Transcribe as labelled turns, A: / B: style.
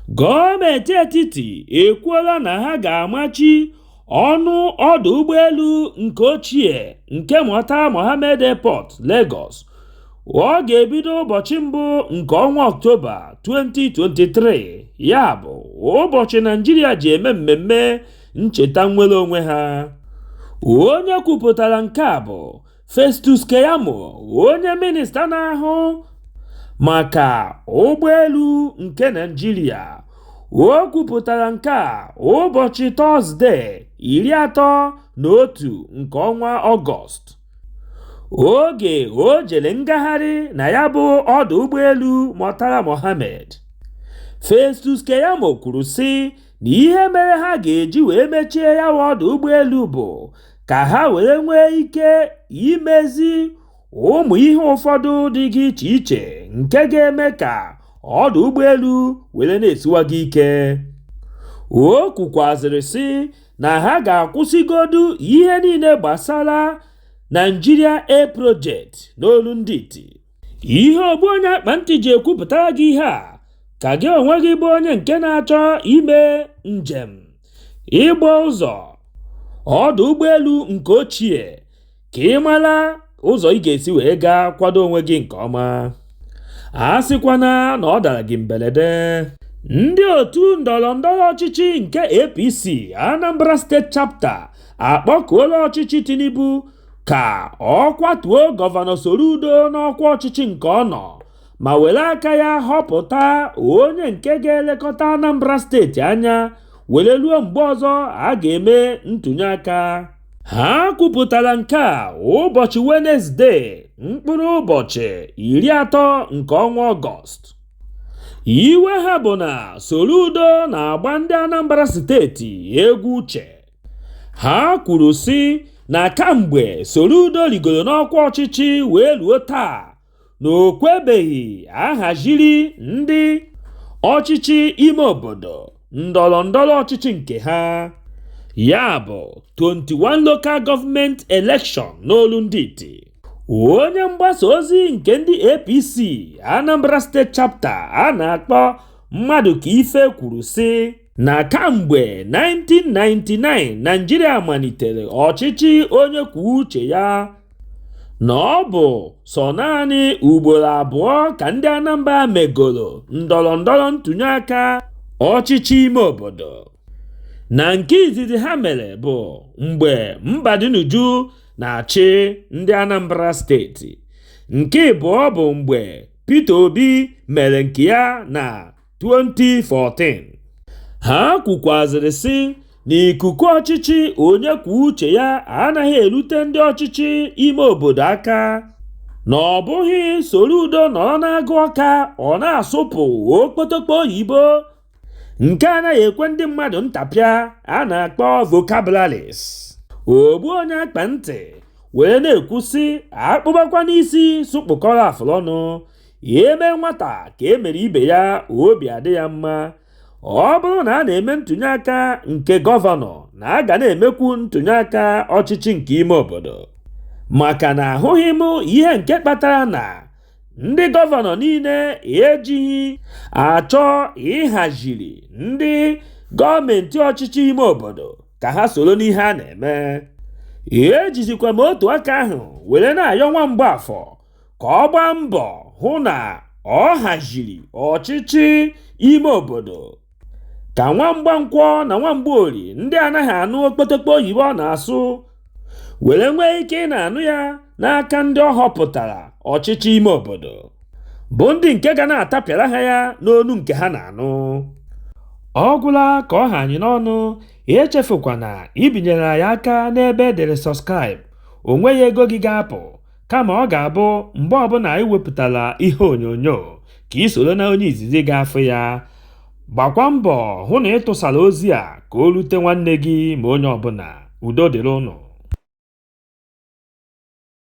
A: Gọọmenti etiti ekwuola na ha ga-amachi ọnụ ọdụ ụgbọelu nke ochie nke Murtala Muhammed Airport, Lagos. Ọ ga-ebido ụbọchị mbụ nke ọnwa Ọktoba 2023, ya bụ ụbọchị Naịjirịa ji eme mmemme ncheta nnwere onwe ha. Onye kwupụtara nke a bụ Festus Keyamo, onye minista na-ahụ maka ụgbọelu nke Naịjirịa. O kwupụtara nke a ụbọchị Tọzdee 31 nke ọnwa Ọgọst, oge o jere ngagharị na ya bụ ọdụ ụgbọelu Murtala Muhammed. Festus Keyamo kwuru sị na ihe mere ha ga-eji wee mechie ya bụ ọdụ ụgbọelu bụ ka ha were nwee ike imezi ụmụ ihe ụfọdụ dịga iche iche nke ga-eme ka ọdụ ụgbọelu were na-esiwago ike. O kwukwazịrị sị na ha ga-akwụsịgodu ihe niile gbasara Nigeria Air Project n'olu ndị iti. Ihe ogbu onye akpa ntị ji ekwupụtara gị ihe a ka gị onwe gị bụ onye nke na-achọ ime njem ịgba ụzọ ọdụ ụgbọelu nke ochie, ka ị mara ụzọ ị ga-esi wee gaa kwado onwe gị nke ọma. A sịkwana na ọ dara gị mberede. Ndị otu ndọrọ ndọrọ ọchịchị nke APC Anambra State Chapter akpọkuola ọchịchị Tinubu ka ọ kwatuo Gọvanọ Soludo n'ọkwa ọchịchị nke ọ nọ, ma were aka ya họpụta onye nke ga-elekọta Anambra Steeti anya were ruo mgbe ọzọ a ga-eme ntụnye aka. Ha kwupụtara nke a ụbọchị Wenezdee, mkpụrụ ụbọchị 30 nke ọnwa Ọgọst. Iwe ha bụ na Soludo na-agba ndị Anambra Steeti egwu uche. Ha kwuru sị na kamgbe Soludo rigoro n'ọkwa ọchịchị wee ruo taa, na o kwebeghị ahaziri ndị ọchịchị ime obodo ndọrọ ndọrọ ọchịchị nke ha, ya bụ 21 local government election n'olu ndị iti. Onye mgbasa ozi nke ndị APC Anambra State Chapter a na-akpọ Mmadụkaife kwuru sị na kamgbe 1999 Naịjirịa malitere ọchịchị onye kwuo uche ya, na ọ bụ sọ naanị ugboro abụọ ka ndị Anambra megoro ndọrọ ndọrọ ntụnye aka ọchịchị ime obodo. Na nke izizi ha mere bụ mgbe Mbadinuju na-achị ndị Anambra Steeti. Nke ịbụọ bụ mgbe Peter Obi mere nke ya na 2014. Ha kwukwazịrị sị na ikuku ọchịchị onye kwuo uche ya anaghị erute ndị ọchịchị ime obodo aka, na ọ bụghị Soludo nọrọ n'agụ ọka ọ na-asụpụ okpotokpo oyibo nke anaghị ekwe ndị mmadụ ntapịa a na-akpọ vocabularies. Ogbu onye akpa ntị were na-ekwu sị akpụbakwa n'isi sụkpụkọrọ afụrọnụ, eme nwata ka e mere ibe ya obi adị ya mma. Ọ bụrụ na a na-eme ntụnye aka nke gọvanọ, na a ga na-emekwu ntụnye aka ọchịchị nke ime obodo, maka na ahụghị m ihe nke kpatara na ndị gọvanọ niile ejighị achọ ịhaziri ndị gọọmenti ọchịchị ime obodo ka ha soro n'ihe a na-eme. Ejizikwa m otu aka ahụ were na-ayọ nwa Mgbafọ ka ọ gbaa mbọ hụ na ọ haziri ọchịchị ime obodo, ka nwa Mgbankwọ na nwa Mgborie ndị anaghị anụ okpotokpo oyibo ọ na-asụ were nwee ike ị na-anụ ya n'aka ndị ọ họpụtara ọchịchị ime obodo, bụ ndị nke ga na-atapịara ha ya n'onu nke ha na-anụ. Ọ gwụla ka ọ ha anyị n'ọnụ. Echefukwana ibinyere anyị aka n'ebe edere subscribe. O nweghị ego gị ga-apụ, kama ọ ga-abụ mgbe ọbụla anyị wepụtara ihe onyonyo ka ị soro na onye izizi ga-afụ ya. Gbakwa mbọ hụ na ị tụsara ozi a ka o rute nwanne gị ma onye ọbụla. Udo dịrị ụnụ.